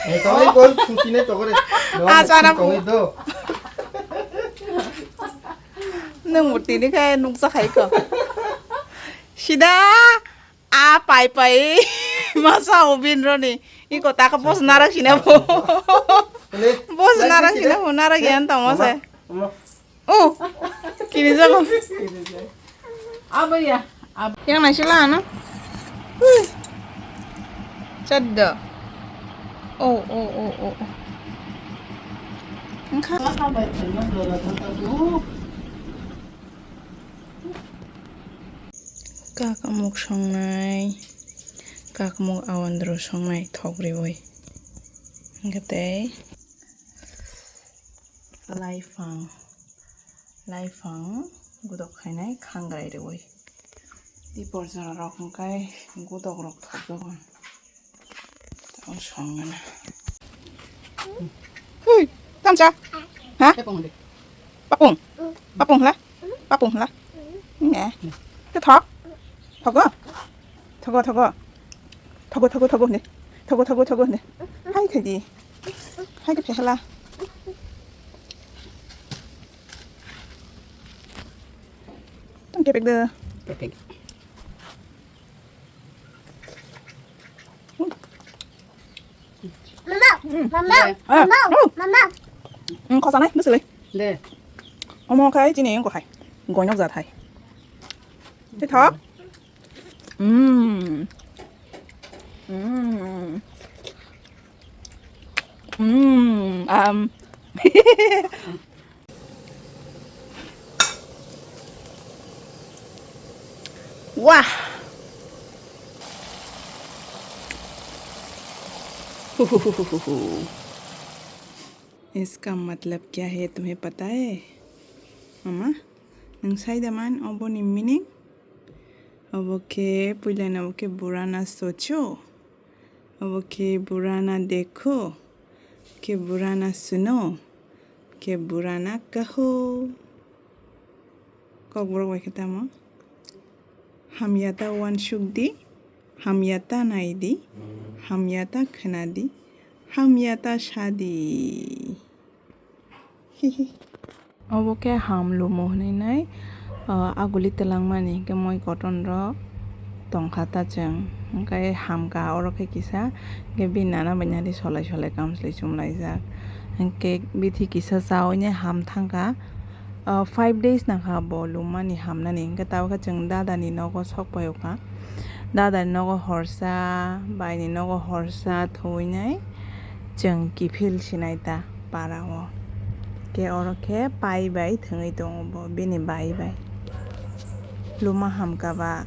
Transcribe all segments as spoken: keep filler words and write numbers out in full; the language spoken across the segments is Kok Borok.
Tongwi kol sutinai tokore. Ah, chana tongwi do. Nwng murti ni khe nuksa khai ko. Sida a pai pai masa ubin roni. Iko taka bos narak sina bo. Bos narak sina bo, narak yan tamo se. Oh, kini jago. Abo ya. Yang nai sila ano. Chadda. Oh, oh, oh, oh. Engkha. Kakamuk songnai, kakamuk awandru songnai thok riwi. Hingke tei laifang, laifang gudok khainai khangrai riwi. Di borjora rok hingkai gudok rok thok jago. Tamo songana. Hui, tamsa. Ha? Papung. Papung hla. Papung hla. Ne. Te thok. Thogo. Thogo, thogo. Thogo, thogo, thogo ne. Thogo, thogo, thogo ne. Hai khai di. Hai ke phehla. Tang kepek de. Kepek. Mama, mama, mama, mama. Hmm, khosa nai, bwswlwi. De. Omo khai chini wngkha hai. Goinok jat hai. Te thok. Hmm. Hmm. Hmm. Um. Wah. इसका मतलब क्या है तुम्हें पता है? Mama, nwng sai da man oboni meaning? Obo khe puilano obo khe burana socho. Obo khe burana dekho, khe burana suno, khe burana kaho. Kokborok bai khe tamo? Hamya ta uansuk di, hamya ta nai di, hamya ta khna di, hamya ta sa di. Hihi. Obo khe ham lumo hwnwi nai, ah, aguli twlangmani hinkhe moi koton rok tongkha ta chwng. Hinkhe hamkha oro khe kisa, hinkhe bini nana bai nari solai solai kamchwlwi chumlaijak. Hinkhe bithi kisa chawi nai ham thangkha, ah, five days nangkha bo lummani hamnani. Hinkhe tabukhe chwng dadani nogo sok paio kha. Dadani nogo horsa, baini nogo horsa thuwi nai chwng kiphil sinai ta para o. Khe oro khe pai bai thwngwi tongo bo bini bai bai. Luma hamkha ba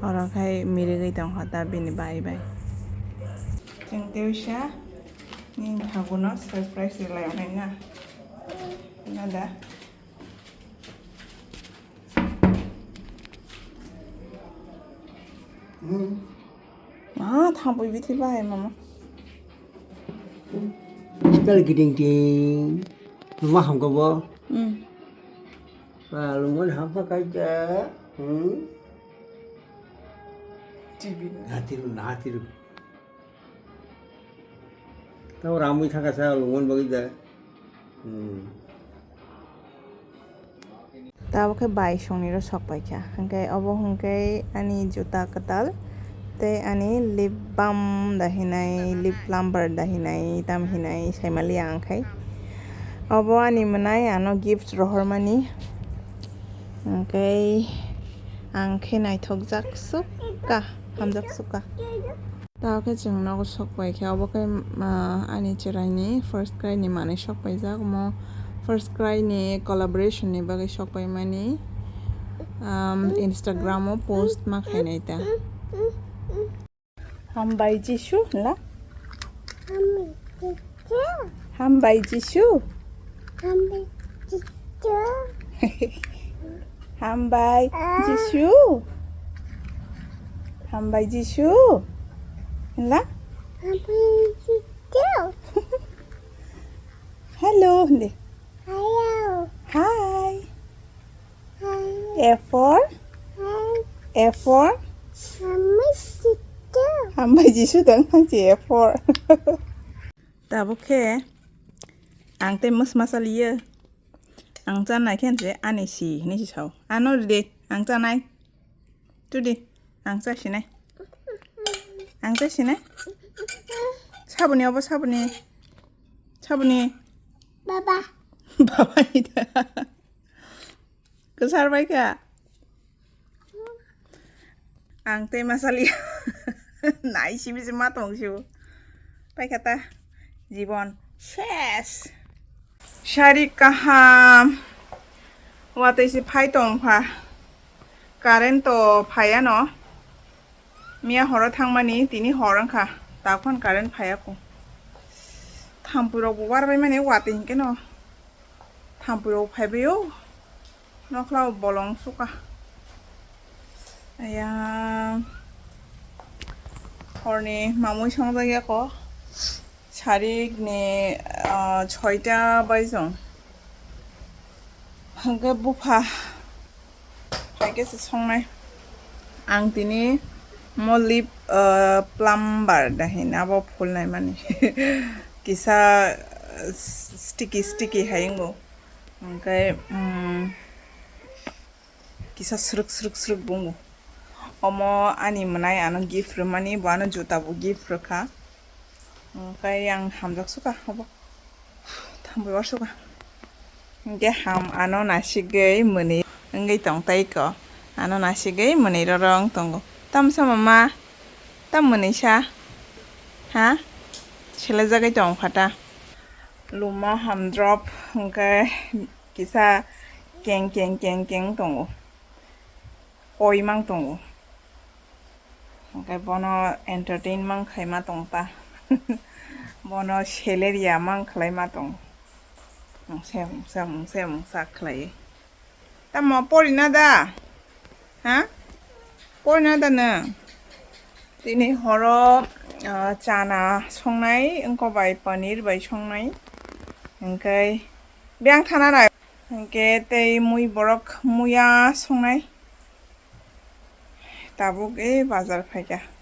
oro khai mirigwi tongkha ta bini bai bai. Chwng tei uisa nini thabuno surprise rwlai onai na. Na da? Hmm. Ma, thang bui bithi bai mama. Tal giding ding. Luma hamkha bo. Hmm. Ah, luma hamkha kaija. Hmm. Chibi. Hatiru, hatiru. Tamo ramwi thangkha sa lungmani bagwi da. Hmm. Tabuk khe bai songni rw sok paikha. Hwnkhe obo hwnkhe ani juta kwtal tei ani lip balm da hinai, lip plumper da hinai, tam hinai saimaliya ang khai. Obo ani mwnai ano gift rohormani. Hwnkhe ang khe naithokjak sukha, hamjak sukha. Tao khe chwng nogo sok pai khe, obo khe, ah, ani chwraini first cry ni manwi sok paijak. Omo first cry ni collaboration ni bagwi sok paimani, um, Instagram o post ma khainai ta. Hambai Jisu, hinla? Hambai Jisu. Hambai Jisu. Hambai Jisu. Hambai Jisu. Hinla? Hambai Jisu. Hello, hindi. Hello. Hi. Hi. A for? Hi. A for? Hambai Jisu. Hambai Jisu dang hang si A for. Tabuk khe ang tei mwsma chaliyo. Ang chanai khe se ani si hinwi si sao. Ano ridi, ang chanai. Tudi, ang cha sinai. Ang cha sinai. Saboni obo saboni. Saboni. Baba. Baba ni da. Kwsar bai kha. Ang tei ma sali. Nai si bisi ma tong si. Pai kha ta. Jibon ses. Sari kaham. Watwi si phai tong kha. Current to phai ano. Miya horo thangmani tini hor wngkha. Takhon current phai ako. Thampui rok bo war bai mani watwi hinkhe no. Thampui rok phai bai o. Nokla o bolong suka. Aya. Horni mamui songjak yako. Sarik ni, ah, soita bai song. Hwnkhe bupha. Phaikhe se songnai. Ang tini mo lip, ah, plumber da hin abo phulnai mani. Kisa, ah, sticky sticky hai wngo. Hwnkhe, mm, kisa srwk srwk srwk bungo. Omo ani mwnai ano gift rwmani, bo ano juta bo gift rwkha. Hwnkhe ang hamjak suka obo. Thampui uarsukha. Hwnkhe ham ano nasigwi mwnwi wngwi tong tai ko. Ano nasigwi mwnwi roro wng tongo. Tamsa mama? Tam mwnwi sa? Ha? Selejagwi tong phata. Luma hamdrop hwnkhe kisa keng keng keng keng tongo. Koi mang tongo. Hwnkhe bono entertain mang khaima tong ta. Bono seleria mang khlaima tong. Mungsa, mungsa, mungsa, mungsa khlaiwi. Tamo porina da? Ha? Porina da no? Tini horo, ah, chana songnai, wngkok bai paneer bai songnai. Hwnkhe biyang thana nai. Hwnkhe tei mui borok muya songnai. Tabuk e bazar phaikha.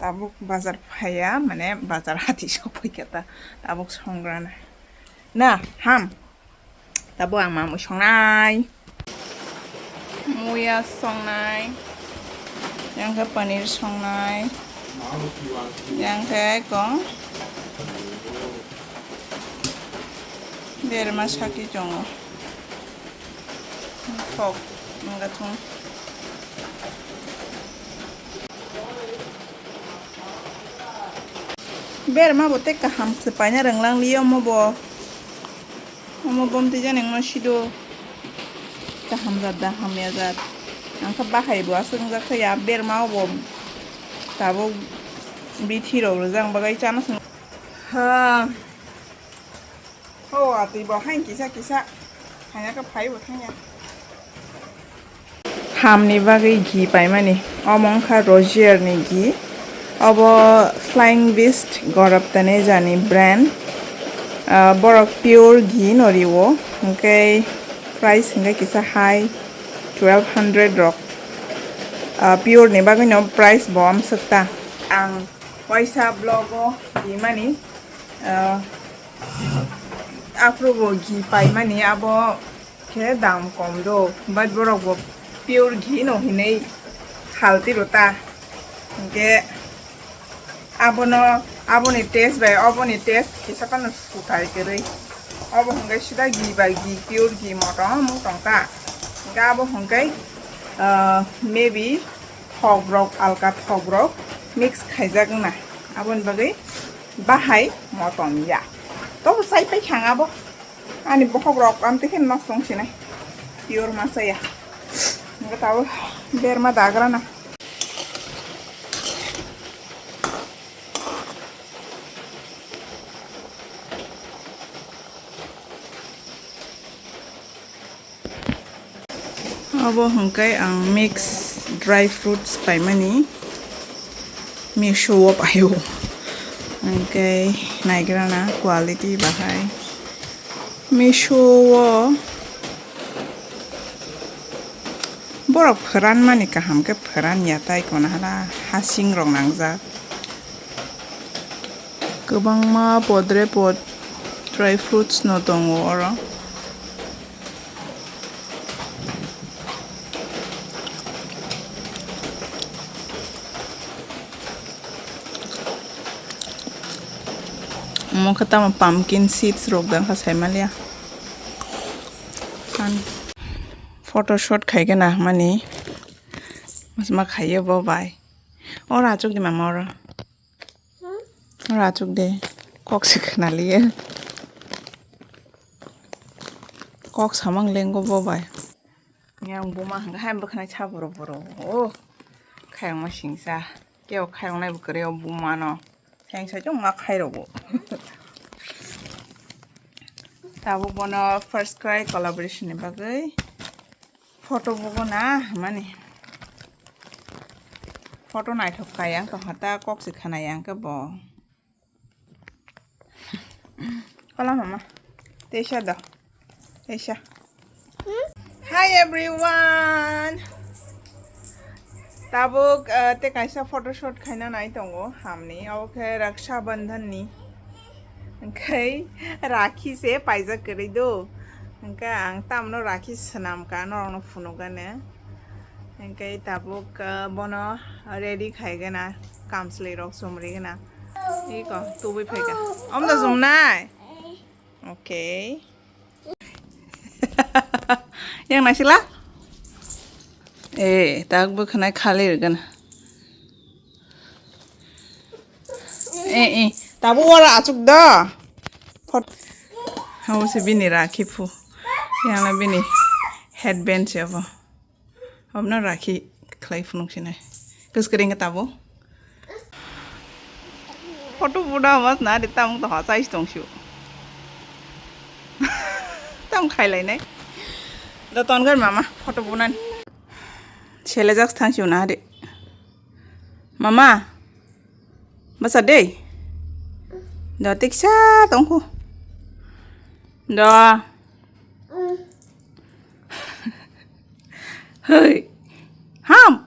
Tabuk bazar phaiya, mane bazar hati sok phaikha ta. Tabuk songrana. Na, ham. Tabuk ang mamui songnai. Muya songnai. Yang khe paneer songnai. Yang khe kong. Berma saki tongo. Thok, wngkha thung. Berma bo tei kaham se paina rwnglang liya omo bo. Omo bomtwi jani wngma sido. Kaham jat da hamya jat. Ang kha bahai bo aswk wngjak kha ya berma obo. Tabuk bithi rok rwjak bagwi chana sung. Ha. Ho, atwi bo hain kisa kisa. Haina khe phai bo thangya. Hamni bagwi ghee paimani. Omo wngkha Rozier ni ghee. Obo Flying Beast Gorab Taneja ni brand. Ah, borok pure ghee no rio. Hwnkhe price hwnkhe kisa hai twelve hundred rok. Ah, pure ni bagwi no price bo amswk ta. Ang waisa vlog o rimani, ah, Aphuru bo ghee paimani abo khe dam kom do, but borok bo pure ghee no hinwi halti rw ta. Hinkhe abono, aboni taste bai oboni taste kisa phano sutai kwrwi. Obo hinkhe sida ghee bai ghee, pure ghee motom wng tong ta. Hinkhe abo hinkhe, ah, maybe thok rok, alka thok rok mix khaijak wngna, aboni bagwi bahai motom ya. Tobo chai paikha ang abo. Ani bokhok rok amtwi khe nosto wng sinai. Pure ma chaya. Hwnkhe tabuk berma dagrana. Obo hwnkhe ang mix dry fruits paimani, Meesho o paio. Hwnkhe naigrana quality bahai. Meesho o borok phwranmani kaham khe phwranya, tai kono hala hasing rok nangjak. Kwbangma podre pod dry fruits no tongo oro. Omo khe tamo pumpkin seeds rok da kha sai maliya. Photo shoot khai khe na mani. Mas ma khaiyo bo bai. Oro achuk di mama oro. Oro achuk de. Kok se khna liye. Kok samang lengo bo bai. Yang buma hanga hai bwkhanai cha boro boro. Oh. Khayang ma singsa. Keo khayang nai bwkre o buma no. Heng sa jong ma khai rogo. Tabuk bono first cry collaboration ni bagwi. Photo bugo na mani. Photo naithok kha yang tongkha ta kok se khana yang khe bo. Kola mama. Teisa do. Teisa. Hi everyone. Tabuk uh, te kaisa photoshoot khaina nai tongo hamni. Obo khe Raksha Bandhan ni. Hwnkhe rakhi se paijak kwrwi do. Hwnkhe ang tamno rakhi swnam ka norokno phunukgani. Hwnkhe tabuk ah, bono ready khaigana kamchwlwi rok chumrigana. Iko tubui phaika. Omda chumnai. Okay. Yang naisila? Eh, tak bwkhanai khali rwgana. Eh, eh. Tabu wara achuk da. Pot. Hau se bini rakhi phu. Yang na bini headband se bo. Hobna rakhi khlai phunuk sinai. Kus kering tabu. Photo buda mas na de tam to ha chai tong shu. Tam khai lai nai. Da ton gar mama photo bunan. Sele jak thang shu na de. Mama. Basa dei. Do tiksa tongkhu. Do. Hei. Ham.